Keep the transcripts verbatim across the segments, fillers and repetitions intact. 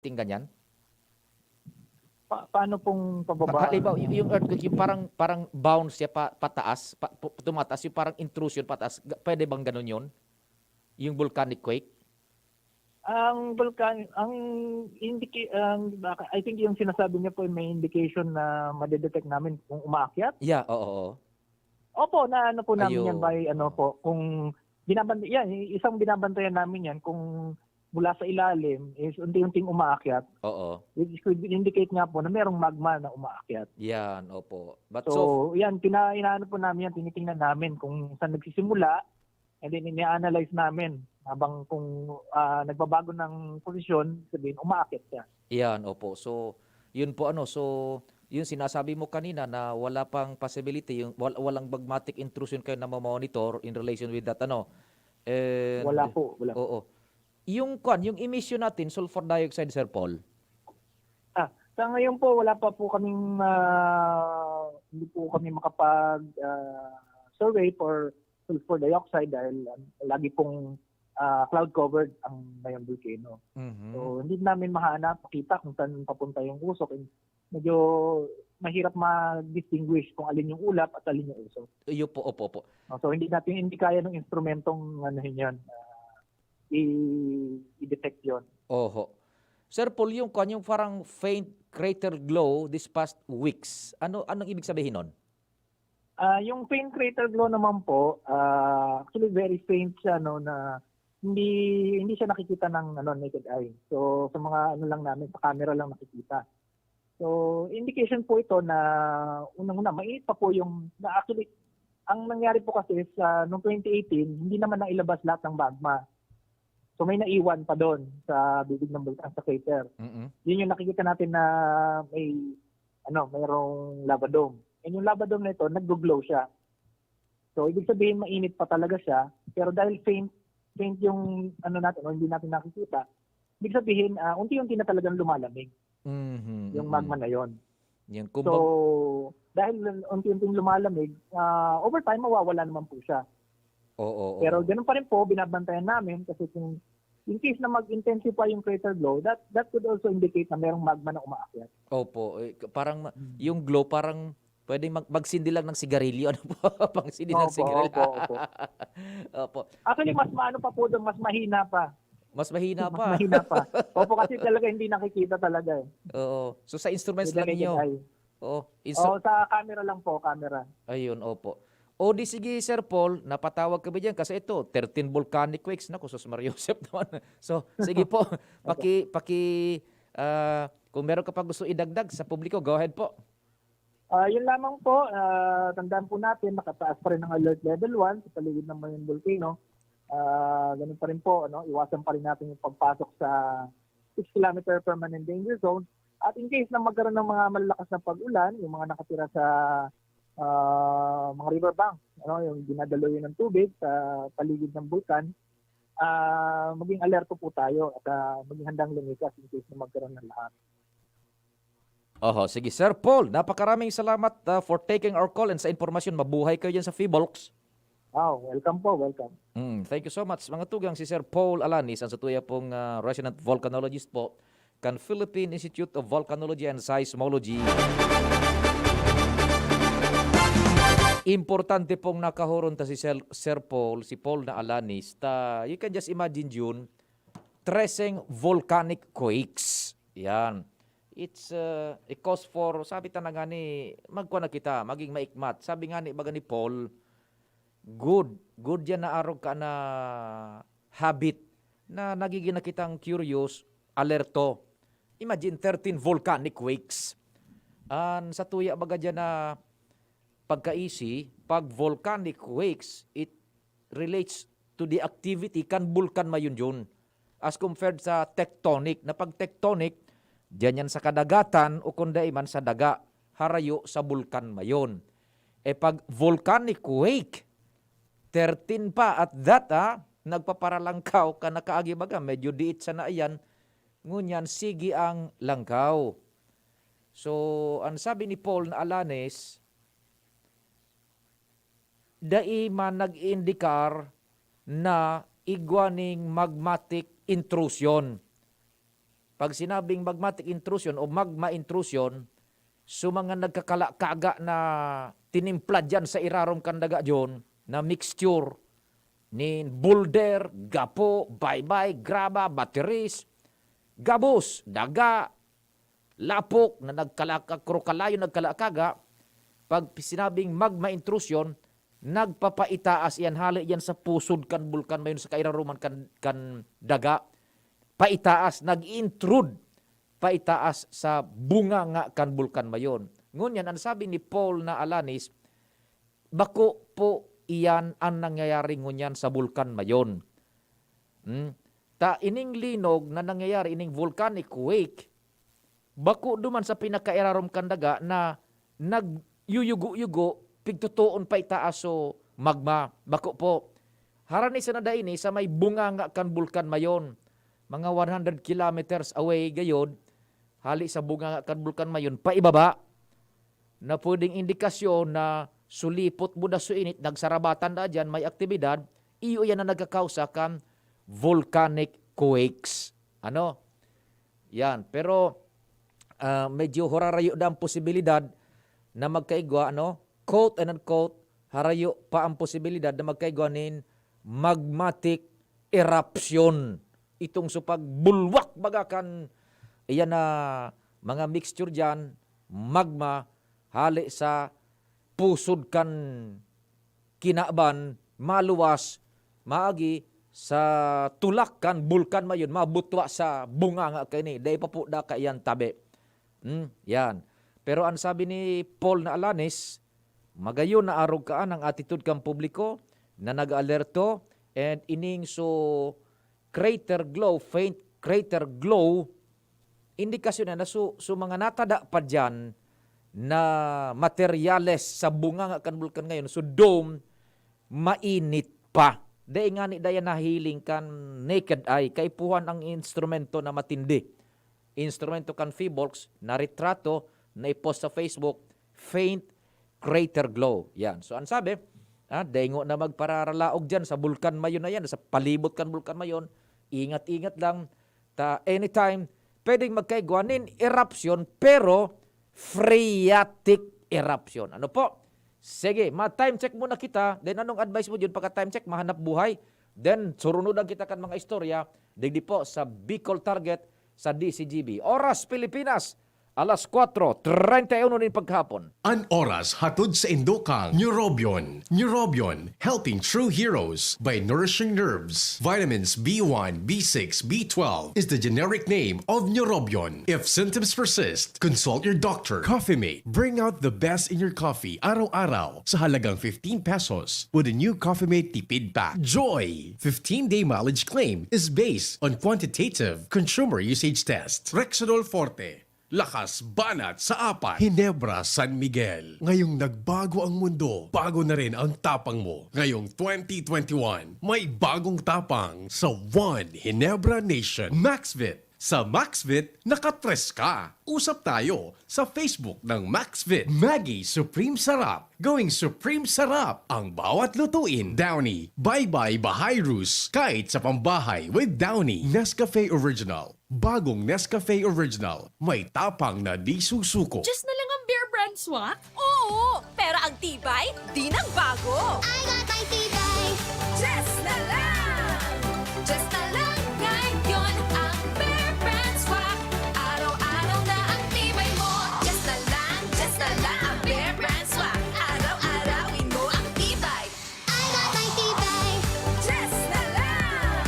ting ganyan? Pa- paano pong pababa? Halimbawa, y- yung earthquake, yung parang, parang bounce siya pa, pataas, pa, pu- tumataas, yung parang intrusion pataas. Ga- Pwede bang ganun yun? Yung volcanic quake? Ang vulkan, ang indica- ang I think yung sinasabi niya po, may indication na madedetect namin kung umaakyat. Yeah, oo, oo. Opo, na ano po namin yan Ayun, by ano oo. po, kung binabantay yan, isang binabantayan namin yan kung mula sa ilalim is unti-unting umaakyat, Oo. which could indicate nga po na merong magma na umaakyat. Yan, opo. But So, so, yan, pina, inaano po namin yan, tinitingnan namin kung saan nagsisimula, and then ina-analyze namin habang kung ah, nagbabago ng posisyon, sabihin, umaakyat siya. Yan, opo. So, yun po ano, so, yung sinasabi mo kanina na wala pang possibility, yung wal- walang magmatic intrusion kayo na mamonitor in relation with that, ano? And, Wala po, wala po. Oo. Yung kwan, yung emission natin, sulfur dioxide, Sir Paul? Ah, sa ngayon po, wala pa po kaming, ah, hindi po kami makapag ah, survey for sulfur dioxide dahil ah, lagi pong ah, cloud covered ang Mayon Volcano. Mhm. So, hindi namin mahanap, makita kung saan papunta yung usok. And medyo mahirap mag-distinguish kung alin yung ulap at alin yung usok. Iyo po, opo, opo. No? So, hindi natin, hindi kaya ng instrumentong ano yun, ah, i- i-detect yun. Oho. Sir Paul, yung kwan, yung parang faint crater glow this past weeks. Ano anong ibig sabihin nun? Ah, yung faint crater glow naman po, ah, actually very faint siya, no, na hindi hindi siya nakikita ng ano, naked eye. So sa mga ano lang namin, sa camera lang nakikita. So indication po ito na unang-una, mainit pa po yung, na actually, ang nangyari po kasi is ah, noong twenty eighteen, hindi naman nailabas lahat ng magma. So may naiwan pa doon sa bibig ng bulkan, sa crater. Mm-mm. Yun yung nakikita natin na may ano, mayroong lava dome. And yung lava dome na ito, nag-glow siya. So ibig sabihin, mainit pa talaga siya, pero dahil faint faint yung ano natin, o hindi natin nakikita, ibig sabihin, ah, unti-unti na talagang lumalamig Mhm, yung mhm. magma na yon. Yung So kumbag- dahil unti-unting lumalamig, ah, over time mawawala naman po siya. Oo, oo. Pero ganun pa rin po, binabantayan namin kasi kung in case na mag-intensify yung crater glow, that that could also indicate na merong magma na umaakyat. Opo, eh, k- parang ma- yung glow parang pwedeng mag- magsindi lang ng sigarilyo, ano po? Pangsindi ng Opo, sigarilyo. opo, opo. Opo. Actually, mas maano pa po doon, mas mahina pa. Mas mahina Mas pa. mahina pa. Opo, kasi talaga hindi nakikita talaga eh. Oo. So sa instruments With the lang naked niyo. Eye. Oo. Instru- Oo, sa camera lang po, camera. Ayun, opo. O di sige, Sir Paul, napatawag kami diyan kasi ito, thirteen volcanic quakes. Naku, sus Maria Joseph naman. So, sige po, paki, paki, ah, kung meron ka pa gusto idagdag sa publiko, go ahead po. Ah, yun lamang po, ah, tandaan po natin, nakataas pa rin ang alert level one sa paligid ng Mayon Volcano. Ah, ganun pa rin po, ano, iwasan pa rin natin yung pagpasok sa six kilometer permanent danger zone. At in case na magkaroon ng mga malalakas na pag-ulan, yung mga nakatira sa ah, mga river bank, ano, yung dinadaluyan ng tubig sa paligid ng bulkan, ah, maging alerto po tayo at ah, maging handang lumikas in case na magkaroon ng lahat. Oho, sige. Sir Paul, napakaraming salamat ah, for taking our call and sa impormasyon. Mabuhay kayo dyan sa Phivolcs. Wow, welcome po, welcome. Mm, thank you so much. Mga tugang, si Sir Paul Alanis, ang satuya pong ah, resident volcanologist po kan Philippine Institute of Volcanology and Seismology. Importante pong nakahuron ta si Sir, Sir Paul, si Paul na Alanis. Ta, you can just imagine, June, treseng volcanic quakes. Yan. It's uh, a cause for, sabi ta na nga ni, magkuha na kita, maging maikmat. Sabi nga ni, baga ni Paul, good, good yan na arog ka na habit na nagiging na kitang curious, alerto. Imagine, thirteen volcanic quakes. An sa tuya baga dyan na pagkaisi, pag volcanic quakes, it relates to the activity kan bulkan mayundyon as compared sa tectonic. Na pag tectonic, diyan yan sa kadagatan o kung dai man sa daga, harayo sa bulkan mayon. E pag volcanic quake, thirteen pa at that, ah, nagpaparalangkaw ka na kaagi baga, medyo diit sana iyan, ngunyan sige ang langkaw. So, ang sabi ni Paul na Alanis, dai man nag-iindikar na igwa ning magmatic intrusion. Pag sinabing magmatic intrusion o magma intrusion, so mga nagkakalakaga na tinimpla diyan sa irarom kan daga diyon na mixture nin boulder, gapo, baybay, graba, bateris, gabos, daga, lapok na nagkalaka-, krokalayo nagkalakaga, pag sinabing magma intrusion, nagpapaitaas iyan, hali iyan sa pusod kan bulkan mayon, sa kairaroman kan, kan daga. Paitaas, nag-intrude paitaas sa bunganga kan bulkan mayon. Ngunyan, an sabi ni Paul na Alanis, bako po iyan an nangyayari ngunyan sa bulkan mayon. Hmm? Ta ining linog na nangyayari, ining volcanic quake, bako duman sa pinakairarom kan daga na nagyuyugo-yugo, pigtutoon pa itaas so magma. Bako po. Harani sana daini sa may bunganga kan bulkan mayon, mga one hundred kilometers away gayod, hali sa bunganga kan bulkan mayon, paibaba, na pwedeng indikasyon na sulipot muda so init, nagsarabatan na diyan, may aktibidad, iyo yan na nagkakausa kan volcanic quakes. Ano? Yan. Pero, ah, medyo hurarayo na ang posibilidad na magkaigwa, ano? Quote and unquote, harayo pa ang posibilidad na magkaigwa nin magmatic eruption. Itong so pagbulwak baga kan, iyan na mga mixture diyan, magma, hali sa pusod kan kinaban, maluwas, maagi sa tulak kan bulkan mayon, mabutwa sa bunganga kaini. Dai pa po da kaiyan tabi. Hmm, yan. Pero an sabi ni Paul na Alanis, magayon na arog kaan ang attitude kan publiko na nag-aalerto, and ining so crater glow, faint crater glow, indikasyon na, na so, so mga natada pa diyan na materyales sa bunganga kan bulkan ngayon, so dome, mainit pa. Dai ngani dayan nahiling kan naked eye, kaipuhan ang instrumento na matindi. Instrumento kan Phivolcs, na retrato, na i-post sa Facebook, faint crater glow. Yan. So, ang sabi, ah, daingo na magpararalaog dyan sa bulkan mayon na yan, sa palibot kan bulkan mayon, ingat-ingat lang, ta anytime, pwedeng magkaigwa nin eruption, pero phreatic eruption. Ano po? Sige, ma-time check muna kita. Then anong advice mo dyan pagka-time check? Mahanap buhay. Then, surunudan kita kan mga istorya. Digdi po sa Bicol Target sa D C G B. Oras Pilipinas, alas kwatro treinta y uno nin paghapon. An oras hatod sa indo kang Neurobion. Neurobion, helping true heroes by nourishing nerves. Vitamins B one, B six, B twelve is the generic name of Neurobion. If symptoms persist, consult your doctor. Coffee Mate, bring out the best in your coffee araw-araw sa halagang fifteen pesos with a new Coffee Mate Tipid Pack. Joy! Fifteen-day mileage claim is based on quantitative consumer usage test. Rexidol Forte, lakas banat sa apat. Ginebra San Miguel. Ngayong nagbago ang mundo, bago na rin ang tapang mo. Ngayong twenty twenty-one, may bagong tapang sa One Ginebra Nation. Maxvit. Sa Maxvit, nakatres ka. Usap tayo sa Facebook ng Maxvit. Maggi Supreme Sarap. Gawing Supreme Sarap ang bawat lutuin. Downy. Bye-bye Bahayrus. Kahit sa pambahay with Downy. Nescafe Original. Bagong Nescafe Original. May tapang na di susuko. Just na lang ang Bear Brand Swak? Oo! Pero ang tibay, di nagbago. I got my tibay. Just na lang! Just na lang ngayon ang Bear Brand Swak. Araw-araw na ang tibay mo. Just na lang, just na lang ang Bear Brand Swak. Araw-arawin mo ang tibay. I got my tibay. Just na lang!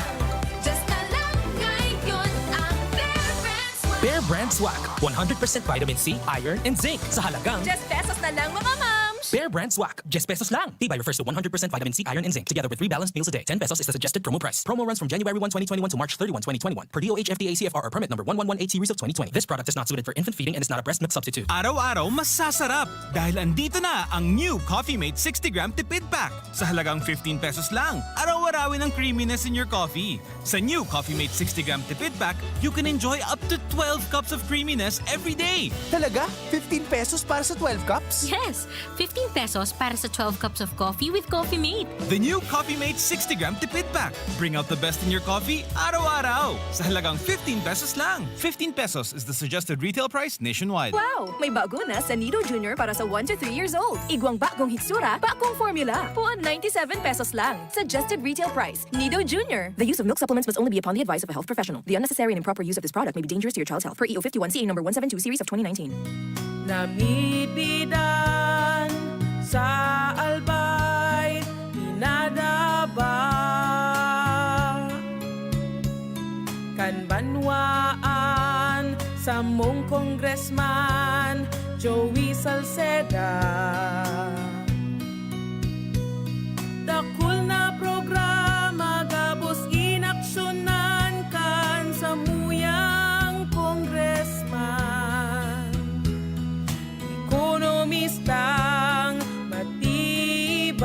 Just na lang ngayon ang Bear Brand Swak. Bear Brand Swak, one hundred percent vitamin C, iron, and zinc sa halagang Just pesos na lang, mga mams! Bear Brand Swak, just pesos lang. Tibay refers to one hundred percent vitamin C, iron, and zinc, together with three balanced meals a day. Ten pesos is the suggested promo price. Promo runs from January one, twenty twenty-one to March thirty-one, twenty twenty-one, per D O H F D A C F R or permit number one one one eight series of twenty twenty. This product is not suited for infant feeding and is not a breast milk substitute. Araw-araw masasarap dahil andito na ang new Coffee Mate sixty gram Tipid Pack. Sa halagang fifteen pesos lang, araw-arawin ang creaminess in your coffee. Sa new Coffee Mate sixty gram Tipid Pack, you can enjoy up to twelve cups of creaminess every day. Talaga? Fifteen pesos para sa twelve cups? Yes! Fifteen pesos para sa twelve cups of coffee with Coffee Mate. The new Coffee Mate sixty gram tipid pack. Bring out the best in your coffee araw-araw. Sa halagang fifteen pesos lang. Fifteen pesos is the suggested retail price nationwide. Wow! May bago na sa Nido Junior para sa one to three years old. Igwang bagong hitsura, bagong formula. Puon ninety-seven pesos lang. Suggested retail price. Nido Junior. The use of milk supplements must only be upon the advice of a health professional. The unnecessary and improper use of this product may be dangerous to your child's health. Per E O fifty-one C A number one seven two series of twenty nineteen. Namibidan sa Albay, pinadaba kan banwaan samong Congressman Joey Salceda. Dakul na programa gabos inaksyonan kan samuyang congressman. Ekonomistang matibay,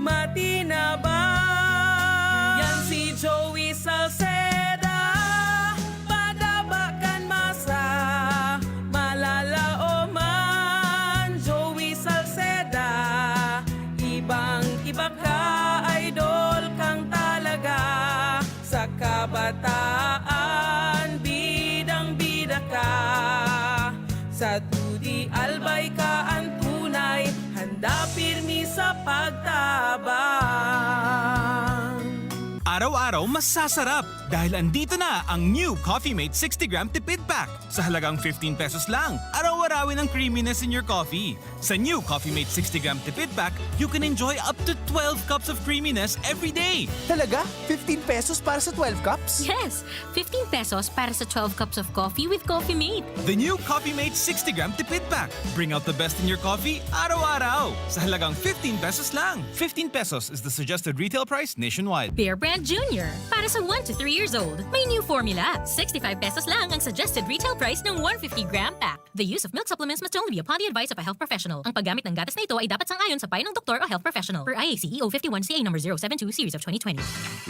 matinabang. Yan si Joey Salceda, padaba kan masa, malalaoman. Joey Salceda, ibang-iba ka, idol kang talaga. Sa kabataan, bidang-bida ka. Sa dudi, Albay ka ang tunay, handa pirmi sa pagtabang. Araw-araw masasarap dahil andito na ang new Coffee Mate sixty gram tipid pack. Sa halagang fifteen pesos lang, araw-arawin ang creaminess in your coffee. Sa new Coffee Mate sixty gram tipid pack, you can enjoy up to twelve cups of creaminess every day. Talaga? Fifteen pesos para sa twelve cups? Yes! Fifteen pesos para sa twelve cups of coffee with Coffee Mate. The new Coffee Mate sixty gram tipid pack. Bring out the best in your coffee araw-araw. Sa halagang fifteen pesos lang. Fifteen pesos is the suggested retail price nationwide. Bear Brand Junior. Para sa one to three years old. May new formula. Sixty-five pesos lang ang suggested retail price ng one fifty gram pack. The use of milk supplements must only be upon the advice of a health professional. Ang paggamit ng gatas na ito ay dapat sang-ayon sa payo ng doktor o health professional. Per I A C E O fifty-one C A number zero seven two series of twenty twenty.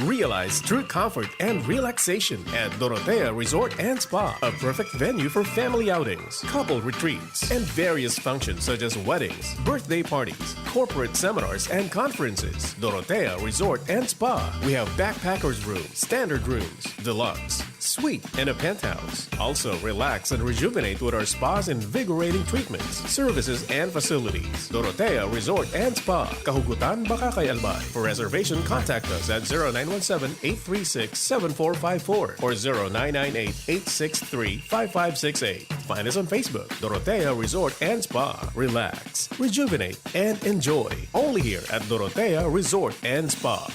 Realize true comfort and relaxation at Dorotea Resort and Spa, a perfect venue for family outings, couple retreats, and various functions such as weddings, birthday parties, corporate seminars, and conferences. Dorotea Resort and Spa. We have backpackers room, standard rooms, deluxe, suite, and a penthouse. Also, relax and rejuvenate with our spa's invigorating treatments, services, and facilities. Dorotea Resort and Spa, Kahugutan, Bacacay, Albay. For reservation, contact us at zero nine one seven, eight three six, seven four five four or zero nine nine eight, eight six three, five five six eight. Find us on Facebook, Dorotea Resort and Spa. Relax, rejuvenate, and enjoy. Only here at Dorotea Resort and Spa.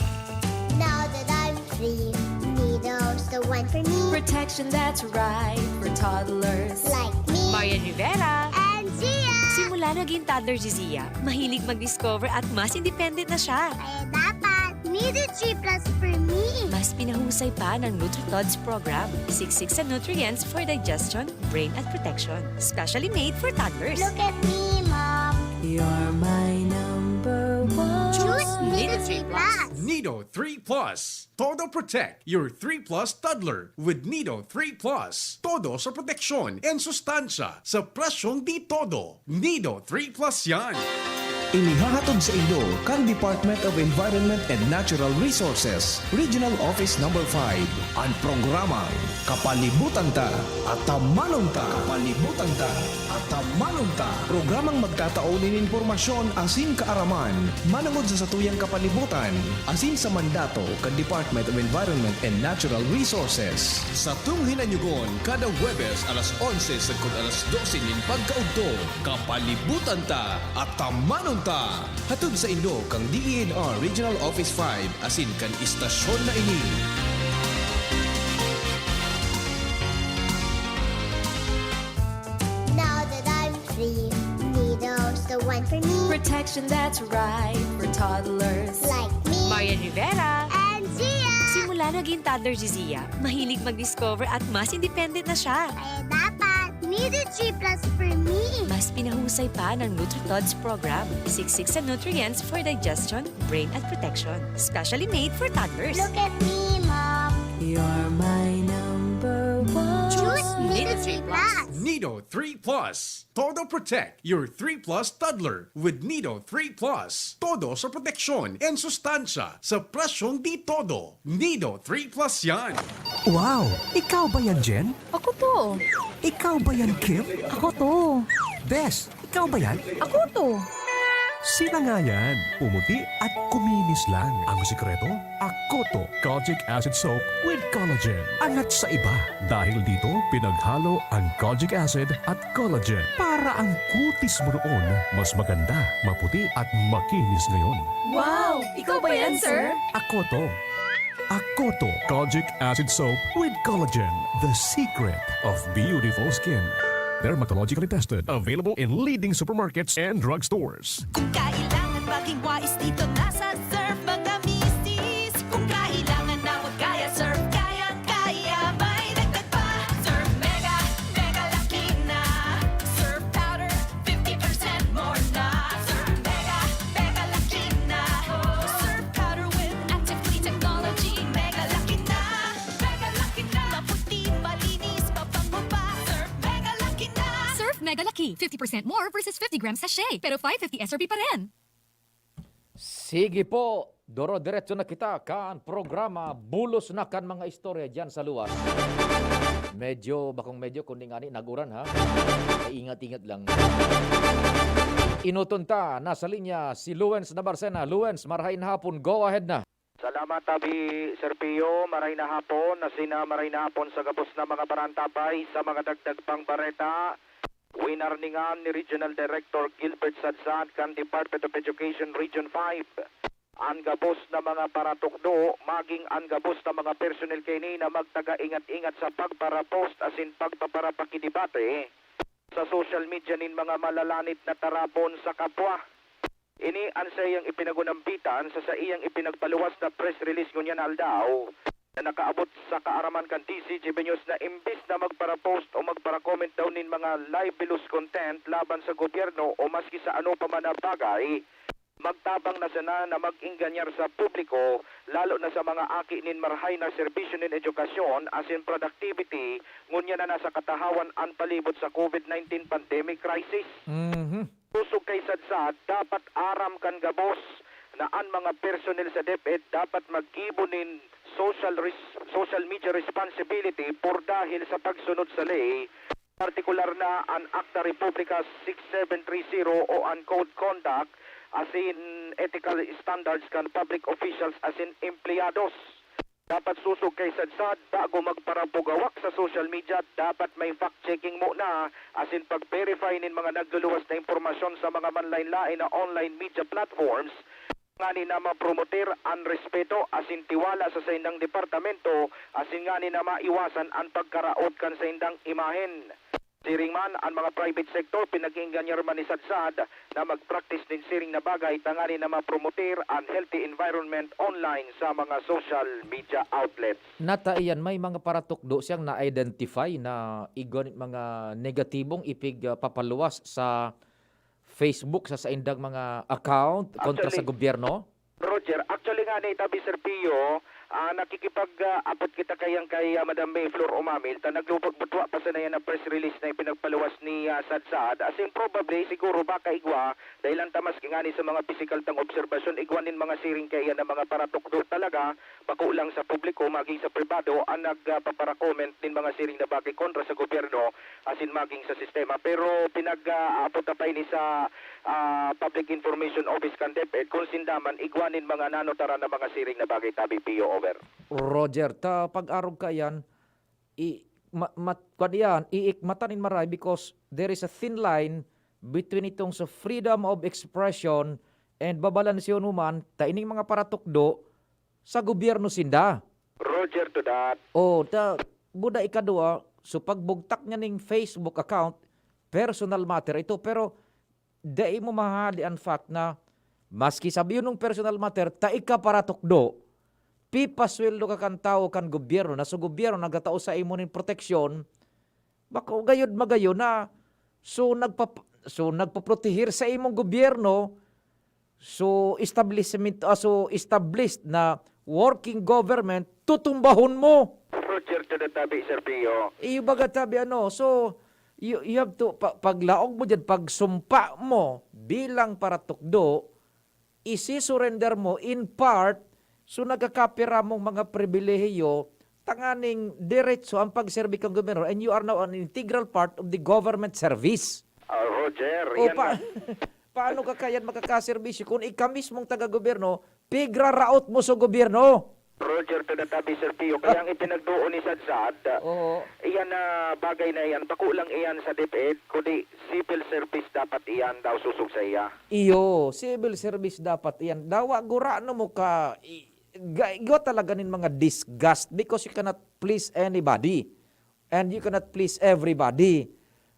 Now that I'm free, Nido's the one for me. Protection that's right for toddlers. Like me. Marian Rivera. And Zia. Simula naging toddler si Zia, mahilig mag-discover at mas independent na siya. Kaya dapat, Nido three plus for me. Mas pinahusay pa ng NutriTods program. Siksik sa nutrients for digestion, brain at protection. Specially made for toddlers. Look at me, Mom. You're my number one. Choose Nido three plus. Nido three plus. Todo Protect your three plus toddler with Nido three plus. Todo sa proteksyon and sustansya sa presyong di todo. Nido three plus yan. Inihahatod sa inyo kan Department of Environment and Natural Resources, Regional Office Number five, an programang Kapalibutan Ta, Atamanon Ta. Kapalibutan Ta, Atamanon Ta. Programang magtatao nin impormasyon asin kaaraman manongod sa satuyang kapalibutan asin sa mandato kan Department of Environment and Natural Resources. Satong hinanyugon kada Huwebes alas onse sagkod alas dose nin pagkaudto. Kapalibutan Ta, Atamanon Ta. Hatod sa inyo kan D E N R Regional Office five asin kan istasyon na ini. Now that I'm free, Nido's the one for me. Protection that's right for toddlers. Like me. Marian Rivera. And Zia. Simula naging toddler si Zia, mahilig mag-discover at mas independent na siya. Kaya dapat, Nido three plus for me. Mas pinahusay pa ng NutriTods program. Siksik sa nutrients for digestion, brain at protection. Specially made for toddlers. Look at me, Mom. You're my number one. Choose Nido three plus. Nido three Plus. Todo Protect your three Plus toddler with Nido three Plus. Todo sa proteksyon and sustansya sa presyong di todo. Nido three Plus yan. Wow! Ikaw ba yan, Jen? Ako to. Ikaw ba yan, Kim? Ako to. Bes, ikaw ba yan? Ako to. Sila nga yan. Pumuti at kuminis lang. Ang sikreto, Akoto Kojic Acid Soap with Collagen. Angat sa iba. Dahil dito, pinaghalo ang kojic acid at collagen para ang kutis mo noon mas maganda, maputi at makinis ngayon. Wow! Ikaw ba yan, sir? Akoto. Akoto Kojic Acid Soap with Collagen. The secret of beautiful skin. Dermatologically tested. Available in leading supermarkets and drugstores. Kung kailangan maging wais dito, nasa Surf mga misis. Kung kailangan na magkaya, Surf kayang-kaya. May dagdag pa, Surf Mega, Mega Laki na. Surf Powder, fifty percent more na. Surf Mega, Mega Laki na. Surf Powder with Active Clean Technology, Mega Laki na. Mega Laki na. Maputi, malinis, mabango pa, Surf Mega Laki na. Surf Mega Laki, fifty percent more versus fifty gram sachet, pero five fifty S R P pa rin. Sige po, doro-diretso na kita kan programa Bulos na kan mga istorya diyan sa luwas. Medyo, bakong medyo, kundi ngani, nag-uran ha. Ingat-ingat lang. Inuton ta, nasa linya si Luens Nabarcena. Luens, marahay na hapon, go ahead na. Salamat, Abi Sir Pio. Maray na hapon, asin na maray na hapon sa gabos na mga barantapay. Sa mga dagdag pang bareta, winarningan ni Regional Director Gilbert Sadsad kan Department of Education Region five an gabos na mga paratukdo, maging an gabos na mga personnel kaini na magtaga ingat-ingat sa pagparapost asin pagpaparapakidebate sa social media nin mga malalanit na tarabon sa kapwa. Ini an saiyang ipinagunambitan sa saiyang ipinagpaluwas na press release ngunyan na aldaw, na nakaabot sa kaaraman kan D Z G B News na imbis na magpara-post o magpara-comment daw nin mga libelous content laban sa gobyerno o maski sa ano pa man na bagay, magtabang na sana na mag-engganyar sa publiko, lalo na sa mga aki nin marahay na serbisyo nin edukasyon asin productivity, ngunyan na nasa katahawan an palibot sa COVID nineteen pandemic crisis. Mhm. Sosog kay Sadsad, dapat aram kan gabos na an mga personnel sa DepEd dapat maggibo nin social res-, social media responsibility por dahil sa pagsunod sa ley, partikular na an Acta Republica six seven three zero o an Code Conduct asin ethical standards kan public officials asin empleyados. Dapat sosog kay Sadsad, bago magparapugawak sa social media, dapat may fact-checking muna asin pag-verify nin mga nagluluwas na impormasyon sa mga manlaen-laen na online media platforms, ngani na mapromoter an respeto asin tiwala sa saindang departamento asin ngani na maiwasan an pagkaraot kan saindang imahen. Siring man, an mga private sector pinag-iingganyar man ni Sadsad na mag-practice nin siring na bagay tanganing na mapromoter an healthy environment online sa mga social media outlets. Nata iyan, may mga paratukdo siyang na-identify na igwa nin mga negatibong ipigpapaluwas sa Facebook sa saindang mga account kontra sa Actually, gobyerno? Roger, actually nga ni tabi Sir Pio, ah, nakikipag-abot kita kayang kay ah, Madam May Flor Umamil, ta naglubot butwa pa sana yan na press release na ipinagpaluwas ni ah, Sadsad. As in, probably, siguro baka igwa, dahil ang tamas ngani sa mga pisikal tang obserbasyon, igwa nin mga siring kaya na mga paratukdo talaga, bako lang sa publiko, maging sa pribado, ang nagpapara-comment nin mga siring na bagay kontra sa gobyerno, asin maging sa sistema. Pero pinag-aabot na pa ini sa ah, Public Information Office kan DepEd kung sinda man igwa nin mga nanotaran na mga siring na bagay tabi, Pio, over. Roger, ta pag-arog ka yan, i, ma, mat, kwan yan, iikmatan in maray because there is a thin line between itong sa freedom of expression and babalanseon mo man ta ining mga paratukdo sa gobyerno sinda. Roger to that. O, ta, buda ikadua, so pagbugtak niya ning Facebook account, personal matter ito, pero dai mo mahali an fact na maski sabiyon ng personal matter, ta ika paratukdo, pipasweldo ka kan tawo kan gobyerno, na so gobyerno nagatao sa imo nin proteksyon, bako gayod magayon na so nagpap-, so nagpoprotehir sa imong gobyerno, so establishment, ah, so established na working government, tutumbahon mo. Roger to the tabi, Sir Pio. Iyo baga tabi ano, so You, you have to, pa-, paglaog mo dyan, pagsumpa mo bilang paratukdo, isi-surrender mo in part, so nagkakapira mong mga pribilehiyo, tanganing diretso ang pagserbi kang gobyerno, and you are now an integral part of the government service. Ah, Roger, O yan pa, na. Paano ka kaya makakaserbisyo kung ika mismong taga-gobyerno, pigraraot mo sa gobyerno? Roger, tadatabi, Sir Pio, kaya ang ipinagduon ni Sadsad, Oo. iyan na bagay na iyan, bako lang iyan sa DepEd, kundi civil service dapat iyan daw susog sa iya. Iyo, civil service dapat iyan. Dawa gurano mo ka, i-, ga-, igwa talaga nin mga disgust because you cannot please anybody. And you cannot please everybody.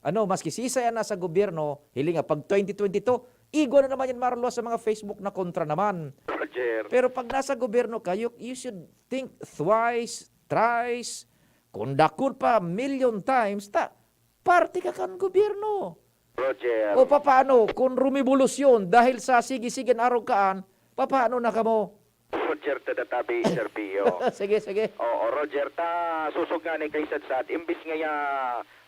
Ano, maski sisay an nasa gobyerno, hiling nga, pag twenty twenty-two, igwa na naman yan marulos sa mga Facebook na kontra naman. Roger. Pero pag nasa gobyerno ka, you, you should think twice, thrice, kung dakul pa, million times, ta, parte ka kan gobyerno. Roger. O papaano kung rumibolusyon dahil sa sige-sige na arog kaan, papaano na kamo? Roger, tadatabi, Sir Pio. Sige, sige. Oo, Roger, ta susog nga ni kay Sadsad, imbis ngaya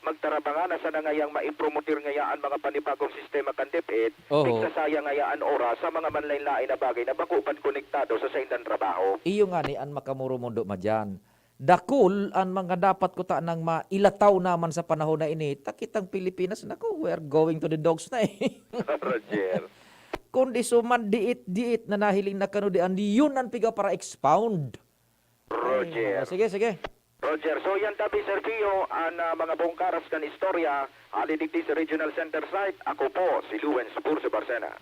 magtarabanga na sana ngayang maimpromotir ngaya an mga panibagong sistema kan DepEd, Oho. pigsasayang ngaya an oras sa mga manlain-lain na bagay na bako pa konektado sa saindang trabaho. Iyo nga ni an makamurumundo madyan. Dakul an mga dapat kuta nang mailataw naman sa panahon na ini, ta kitang Pilipinas, naku, we are going to the dogs na eh. Roger. Kundi so mandiit-diit na nahiling na kano di, andi yun an piga para expound. Roger. Ah, sige, sige. Roger, so yan tabi, Sir Pio, an ah, mga bungkaras kan istorya, hali digdi sa Regional Center Site. Ako po, si Lewens Burso Barcena.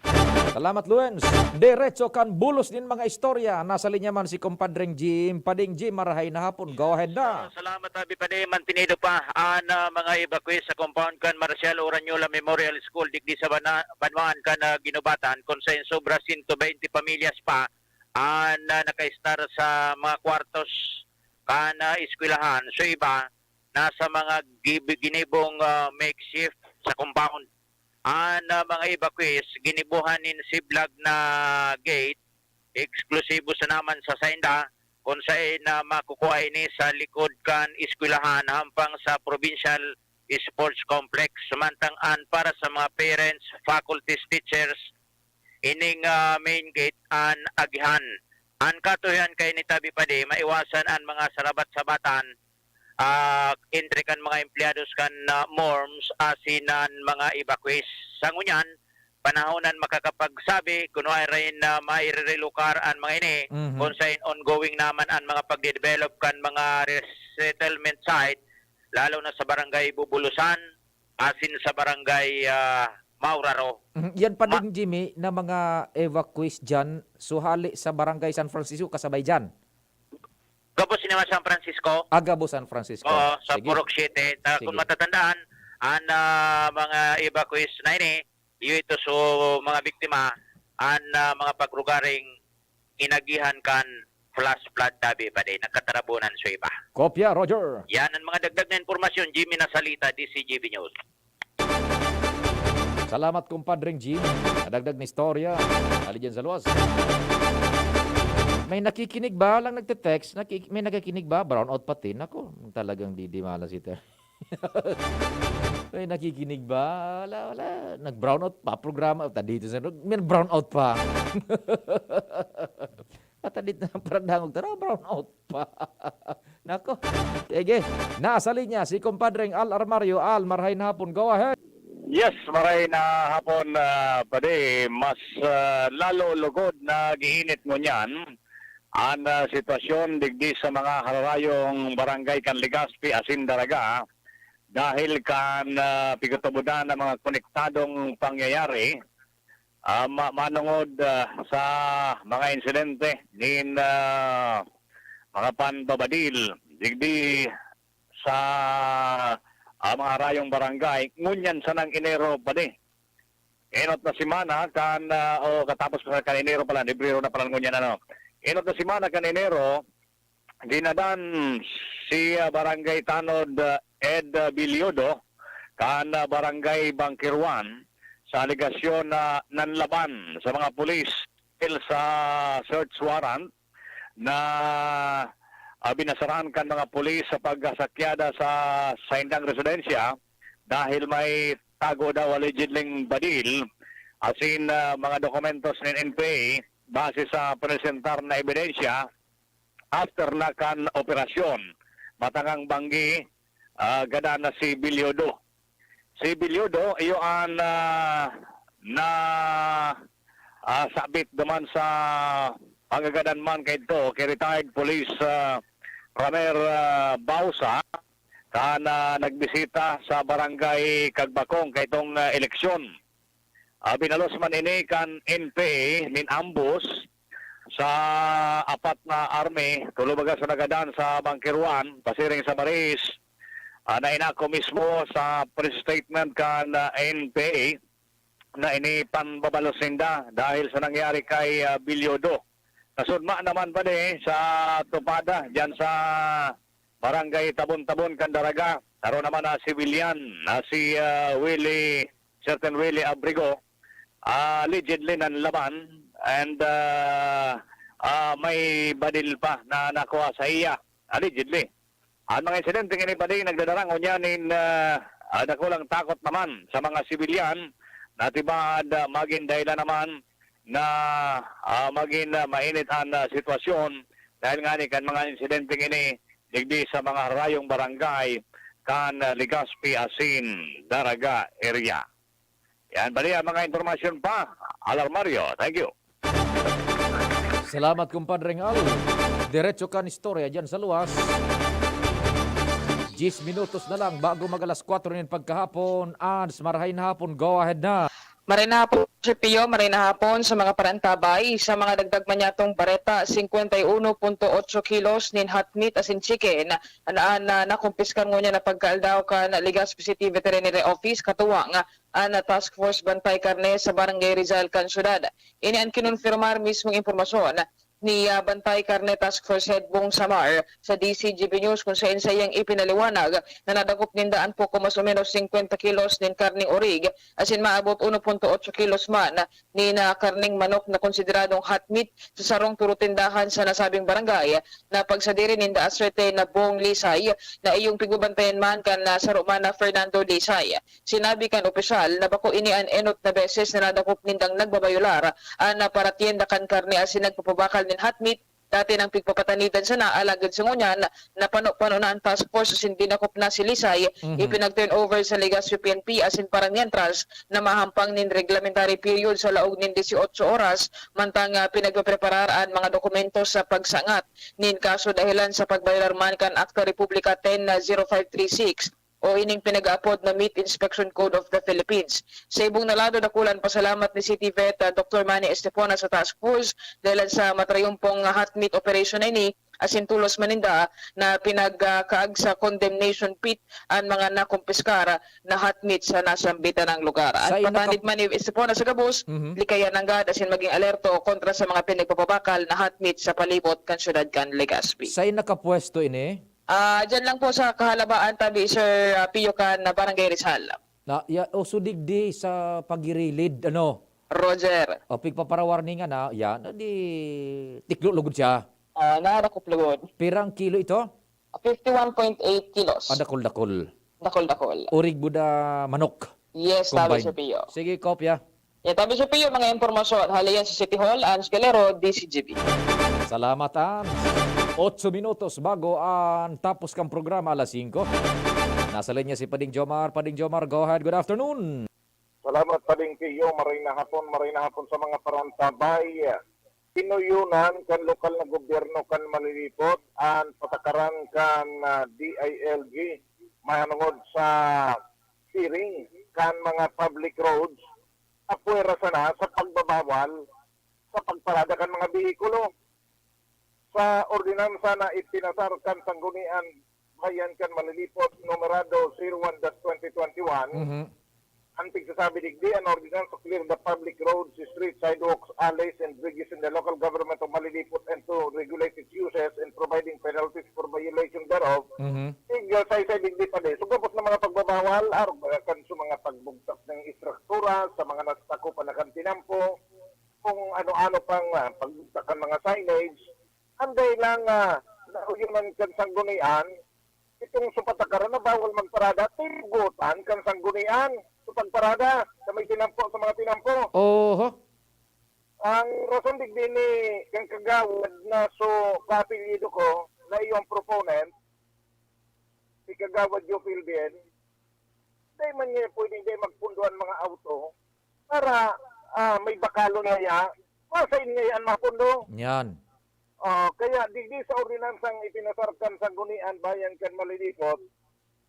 Salamat, Luens. Diretso kan bulos nin mga istorya. Nasa linya man si Compadreng Jim. Pading Jim, marahay na hapon. Go ahead na. Salamat, Abi Padi. Mantinido pa an ah, mga evacuees sa compound kan Marcial Oranyola Memorial School digdi sa bana- banwaan kan ah, Guinobatan, kung sa sobra sento beinte pamilyas pa an ah, nakaistar sa mga kwartos kan ah, eskwelahan. So iba, nasa mga gib- ginibong ah, makeshift sa compound. An ah, mga evacuees ginibohan nin siblag na gate, eksklusibo sa naman sa sainda, kun saen na makukua ini sa likod kan eskwelahan hampang sa Provincial Sports Complex. Samantang an para sa mga parents, faculties, teachers, ining ah, main gate an agihan. An katuyohan kaini tabi padi, maiwasan an mga sarabat-sabatan ah, entre kan mga empleyados kan ah, MORMS asin an mga evacuees. Sa ngunyan, panahonan makakapagsabi kun waray na mairerelokar an mga ini, Mhm. kun saen ongoing naman an mga pagde-develop kan mga resettlement site, lalo na sa barangay Bubulusan asin sa barangay ah, Mauraro. Mhm. Yan pa din, Jimmy, na mga evacuees dyan, so hali sa Barangay San Francisco, kasabay dyan. Gabos ni San Francisco. Agabo San Francisco. Oo, sa Sige. Purok Siete. Ta, Sige. Kung matatandaan, an ah, mga evacuees na ini, iyo ito so mga biktima, an ah, mga pagrugaring inagihan kan flash flood tabi pa din, nagkatarabunan sa iba. Kopya, Roger. Yan ang mga dagdag na impormasyon, Jimmy Nasalita, D C G B News. Salamat, kumpadreng Jim. Nadagdag na istorya. Ali dyan sa luwas. May nakikinig ba? Lang nagte-text? Nakik- may nagkikinig ba? Brownout pati. Nako, talagang didimala si Ter. May nakikinig ba? Wala, wala. Nag-brownout pa. Programa. Ta dito sa... May brownout pa. At dito na parang dangog. Tara, brownout pa. Nako. Sige. Nasa linya si kumpadreng Al Armario. Al, marahay na hapon. Go ahead. Yes, maray na hapon, ah, padi. Mas ah, lalo lugod na giinit ngunyan an ah, sitwasyon digdi sa mga hararayong barangay kan Legazpi asin Daraga dahil kan ah, pigatubodan ng mga konektadong pangyayari ah, ma- manungod ah, sa mga insidente nin ah, mga panbabadil digdi sa ah, mga harayong barangay ngunyan sanang Enero pa di. Enot na semana kan ah, o katapos pa kan Enero pala, Enero na pala ngunyan ano. Enot na semana kan Enero, ginadan si ah, Barangay Tanod ah, Ed ah, Bilyodo kan ah, Barangay Bangkiruan sa alegasyon na nanlaban sa mga pulis dahil sa search warrant na ah, binasaran kan mga pulis sa pagsakyada sa saindang residensya dahil may tago daw allegedly badil asin, ah, mga dokumentos nin N P A base sa presentar na ebidensya after na kan operasyon. Matangang banggi, ah, gadan na si Bilyodo. Si Bilyodo, iyo an, ah, na, ah, sabit duman sa pangagadan man kaidto kay retired police, ah, Ramer, ah, Bausa, kan, ah, nagbisita sa barangay Kagbakong kaitong, ah, eleksyon. Ah, binalos man ini kan N P A nin ambos sa apat na army, tulo baga sa nagadan sa Bangkiruan, pasiring sa Maris. Ah, nainako mismo sa press statement kan, ah, N P A na ini panbabalos ninda dahil sa nangyari kay, ah, Bilyodo. Nasudma naman pa di sa Tupada, diyan sa Barangay Tabon-Tabon, Candaraga. Saro naman na civilian na si, ah, Willie, certain Willie Abrigo, ah, allegedly nanlaban and, ah, ah, may badil pa na nakuha sa iya. Allegedly. Ang mga insidenteng ini pa di nagdadara ngunyan nin, ah, ah, dakulang takot naman sa mga sibilyan na tibaad, ah, magin dahilan naman na, ah, magin, ah, mainit an, ah, sitwasyon dahil ngani kan mga insidenteng ini digdi sa mga harayong barangay kan, ah, Legazpi asin Daraga area. Yan, bali ang mga impormasyon pa. Alarmario, thank you. Salamat, Kumpadreng Al. Diretso kan istorya dyan sa luwas. Diyes minutos na lang bago mag alas kwatro nin pagkahapon. Ads, marahay na hapon. Go ahead na. Maray na hapon, Sir Pio. Maray na hapon sa mga parantabay. Sa mga dagdag manyatong bareta, singkwenta y uno punto otso kilos nin hot meat asin chicken na, na, na nakumpiskar ngunyan na pagkaaldaw kan Legazpi City Veterinary Office, katuwang an Task Force Bantay Karne sa Barangay Rizal kan syudad. Ini an kinonfirmar mismong impormasyon ni, ah, Bantay Karne Task Force Head Bong Samar sa D C G B News, kung saen saiyang ipinaliwanag na nadakop ninda an poko mas o menos singkwenta kilos nin karneng orig asin maabot uno punto otso kilos man nin, ah, karneng manok na konsideradong hot meat sa sarong turo tindahan sa nasabing barangay na pagsadiri ninda aserte na Bong Lisay na iyong pigbabantayan man kan, ah, saro man na Fernando Lisay. Sinabi kan opisyal na bako ini an enot na beses na nadakop nindang nagbabayolar an, ah, paratienda kan karne asin nagpapabakal nin hot meat. Dati nang pigpapatanidan sana, alagad sa ngunyan, napano-pano na an task force asin dinakop na si Lisay, Mhm. ipinag-turnover sa Legazpi P N P asin paramientras na mahampang nin reglamentary period sa laog nin dieciocho oras, mantang, ah, pinagpepreparar an mga dokumento sa pagsangat nin kaso dahelan sa pagbayolar man kan Akta Republika ten zero five three six o ining pinag-aapod na Meat Inspection Code of the Philippines. Sa ibong na lado, dakula an pasalamat ni City Vet, ah, Doktor Manny Estepona sa task force dahil sa matrayumpong hot meat operation na ini, asin tolos man ninda na pinagkaag sa condemnation pit an mga nakumpiskar na hot meat sa nasambit na lugar. An Sa inakap- patanid man ni Estepona sa gabos, Mhm. likayan nanggad asin maging alerto kontra sa mga pinagpapabakal na hot meat sa palibot kan syudad kan Legazpi. Sa inakapwesto ini? Ah, diyan lang po sa Kahalabaan, tabi, Sir, ah, Pio, kan, ah, Barangay Rizal. Na, ya, o, so digdi sa pagirilid, ano? Roger. O, pigpaparawarningan na, yan, di tiklo lugod siya. Ah, narakop lugod. Pirang kilo ito? Fifty-one point eight kilos. Ah, dakol-dakol. Dakol-dakol. Urig buda manok. Yes, tabi, Combined. Sir Pio. Sige, kopya. Yan, tabi, Sir Pio, mga impormasyon. Hali yan sa City Hall, Ange Galero, D C G B. Salamat, Ange. Otso minutos bago ang tapos kang programa, alas singko. Nasa linya si Pading Jomar. Pading Jomar, go ahead. Good afternoon. Salamat, Pading Pio. Maray na hapon, maray na hapon sa mga parantabay. Pinuyunan kan lokal na gobyerno kan Malilipot an patakaran kan, ah, D I L G mahanungod sa clearing kan mga public roads apwera sana sa pagbabawal sa pagparada kan mga behikulo. Sa ordinansa na ipinasar kan Sanggunian Bayan kan Malilipot, numerado zero one dash twenty twenty-one, Mhm. ang pigsasabi digdi, an ordinance to clear the public roads, streets, sidewalks, alleys, and bridges in the local government of Malilipot and to regulate its uses and providing penalties for violation thereof. Mhm. Tig, ah, saysay digdi pa di. So, gabos na mga pagbabawal, arog baga kan sa mga pagbugtak ng istruktura, sa mga nasakopan na kan tinampo, kung ano-ano pang, ah, pagbugtak kan mga signage, anday lang, ah, nauyonan kan sanggunian, it Itong supatakaran na bawal magparada, tinugotan kan sanggunian sa pagparada sa may tinampo, sa mga tinampo. Oho. Ang rason digdi ni kang kagawad na so kaapelyido ko, na iyong proponent, si Kagawad Joe Pilbin, dai man niya pwede dai magpundo an mga auto para, ah, may bakalon ngaya, masain ngaya an mapundo. Yan. Ah, kaya digdi sa ordinansang ipinasar kan Sanggunian Bayan kan Malilipot,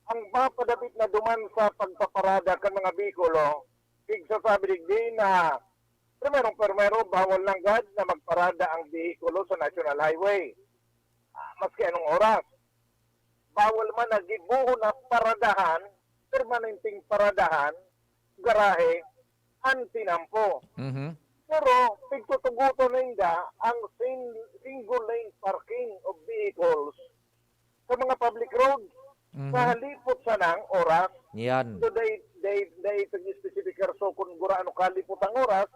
ang mapadapit na duman sa pagpaparada kan mga bihikulo, pigsasabi digdi na primerong-primero, bawal nanggad na magparada ang bihikulo sa National Highway, ah, maski anong oras. Bawal man na gibohon na paradahan, permanenteng paradahan, garahe, an tinampo. Mhm. Pero pigtutugotan ninda ang sin-, single lane parking of vehicles sa mga public roads. Mhm. Kahalipot sana ang oras. Yan. So, dai, dai, dai pag-specific so kung gurano kahalipot ang oras,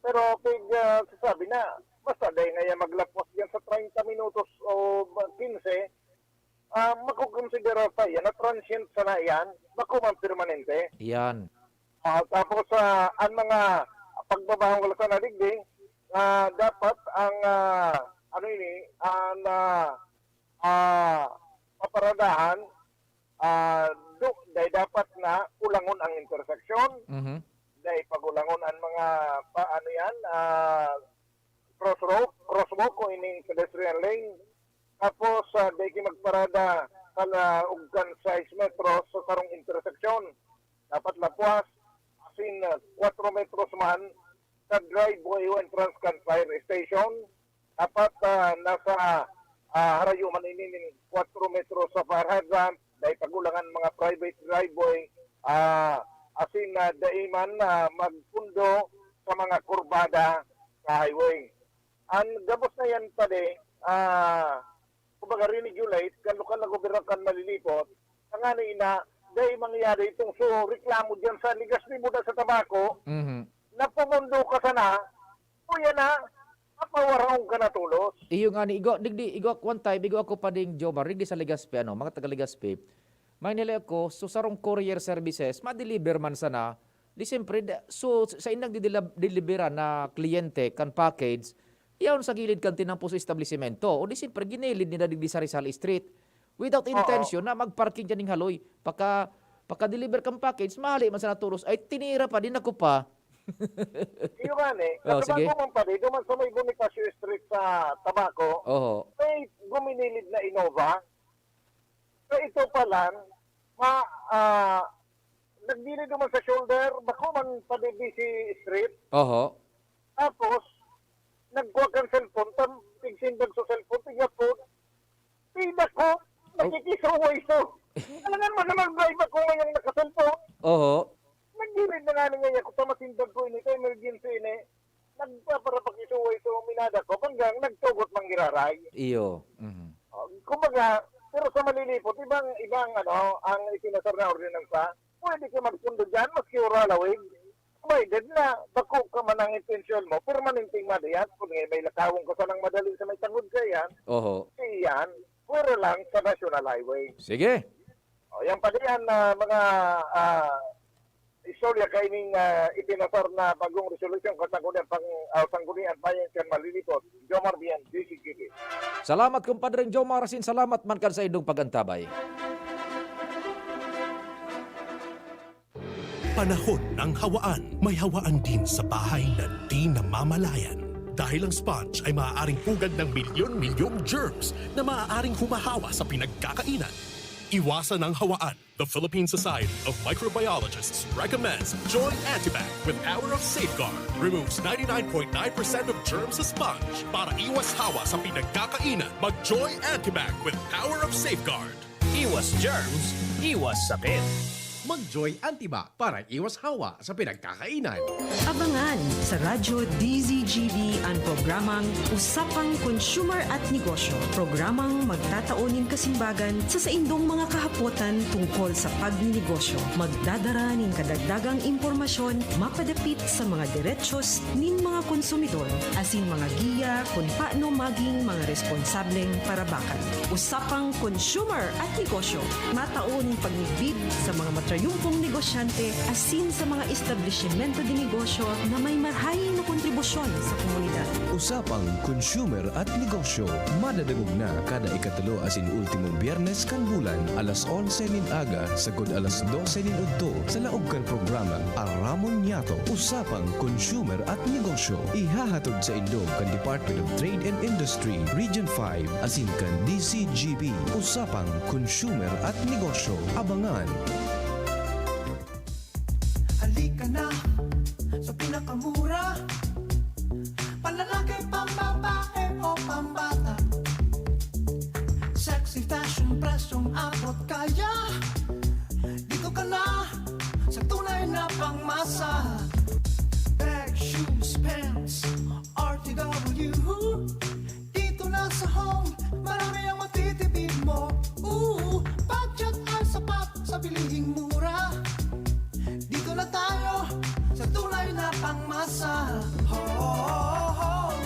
pero pig, ah, sasabi na, basta dai ngaya maglapos yan sa treinta minutos o quince, ah, makokonsidera pa yan na transient sana yan, bako man permanente. Yan. Ah, tapos, ah, ang mga pagbabawal sana digdi, ah, dapat ang, ah, ano ini, ang, ah, ah, paparadahan, ah, do, dai dapat na ulangon ang interseksyon, Mhm. dai pagulangon ang mga pa, ano yan, ah, crossroad, crosswalk o ining pedestrian lane. Tapos, ah, dai ki magparada sa laog kan sais metros sa sarong interseksyon. Dapat lapwas, asin, ah, kwatro metros man sa driveway o entrance kan fire station. Dapat, ah, nasa, ah, harayo man ini nin kwatro metros sa fire hydrant, dai pagulangan mga private driveway, ah, asin, ah, dai man, ah, magpundo sa mga kurbada sa highway. An gabos na yan, padi, ah, kumbaga, re-regulate kan lokal na gobyerno kan Malilipot, tanganing na dai mangyari itong so reklamo diyan sa Legazpi buda sa Tabaco, Mhm. na pumundo ka sana, kuya na, mapawaraon ka na tolos. Iyo nga ni, igwa, digdi, igwa, one time, igwa ako pa ding Jomar, digdi sa Legazpi, ano, mga taga Legazpi. May nilay ako, so sarong courier services, ma-deliver man sana, di siyempre, da, so, sa inang didila-, delibera na kliyente kan package, yaon sa gilid kan tinampo sa establisimento. O di siyempre, ginilid nila digdi sa Rizal Street. Without Oo. intention na magparking dyan ning haloy. Pagka, pagka-deliver kan package, mahali man sana tolos. Ay, tinira pa, din ako pa. Iyo nga ni, Oh, sige. Katabago man pa rin, duman sa may Bonifacio Street sa Tabaco, Oho. may guminilid na Innova. Sa ito pa lang, ma-, ah, nagdiri duman sa shoulder, bako man pa di busy street. Oho. Tapos, nagkuha kan cellphone, tam, tigsindag sa cellphone, tigyapon. Pida ko, Oh. nakikisuway so. Alangan mo naman, drive ako ngayong naka-cellphone. Oho. Nagdiri na nga ni ngayon, kung masindag ko ini, kay emergency ini. Nagpaparapakisuway so, minada ko, hanggang nagtugot manggiraray. Iyo. Mhm. Oh, kumbaga, pero sa Malilipot, ibang, ibang, ano, ang itinasar na ordinansa, pwede ka magpundo dyan, maski ura lawig. Provided na, bako ka man ang intensyon mo, permanenteng madayat, kung may, may lakawon ka sanang madali sa may tangod ka yan, Oho. iyan, pwera lang sa National Highway. Sige. O, yan pa diyan na mga, ah, istorya kaining, ah, ipinasar na bagong resolusyon kan Sanggunian pang, ah, Sanggunian Bayan kan Malilipot, Jomar Bien, D C G B. Salamat, Compadre Jomar, asin salamat man kan sa indong pag-antabay. Panahon ng hawaan. May hawaan din sa bahay na di namamalayan. Dahil ang sponge ay maaaring pugad ng milyon-milyong germs na maaaring humahawa sa pinagkakainan. Iwasan ang hawaan. The Philippine Society of Microbiologists recommends Joy Antibac with Power of Safeguard. Removes ninety-nine point nine percent of germs sa sponge. Para iwas hawa sa pinagkakainan, mag Joy Antibac with Power of Safeguard. Iwas germs, iwas sakit. Mag-Joy Antibac para iwas hawa sa pinagkakainan. Abangan sa Radyo D Z G B ang programang Usapang Consumer at Negosyo. Programang magtatao nin kasimbagan sa saindong mga kahapotan tungkol sa pagninegosyo. Magdadara nin kadagdagang impormasyon mapadapit sa mga derechos nin mga konsumidor asin mga giya kun paano maging mga responsableng parabakan. Usapang Consumer at Negosyo, matao nin pagmidbid sa mga matrayumpong negosyante asin sa mga establisimento de negosyo na may marahay na kontribusyon sa komunidad. Usapang Consumer at Negosyo, madadangog na kada ikatulo asin ultimong Biyernes kan bulan, alas onse nin aga sagkod alas dose nin udto, sa laog kan programang Aramon Niyato, Usapang Consumer at Negosyo. Ihahatod saindo kan Department of Trade and Industry, Region five, asin kan D C G B, Usapang Consumer at Negosyo. Abangan! Halika na sa pinakamura, panlalaki, pambabae o pambata. Sexy fashion, presyong abot kaya. Dito ka na sa tunay na pangmasa. Bag, shoes, pants, R T W. Dito na sa Home, marami ang matitipid mo. Ooh, budget ay sapat sa bilihing mura. Dito na tayo sa tunay na pangmasa. Home,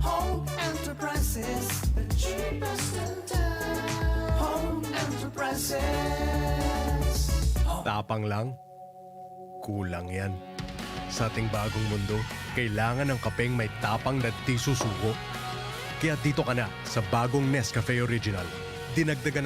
Home Enterprises, the cheapest in town. Home Enterprises. Tapang lang? Kulang yan. Sa ating bagong mundo, kailangan ng kapeng may tapang na di susuko. Kaya dito ka na sa bagong Nescafe Original. Dinagdagan ng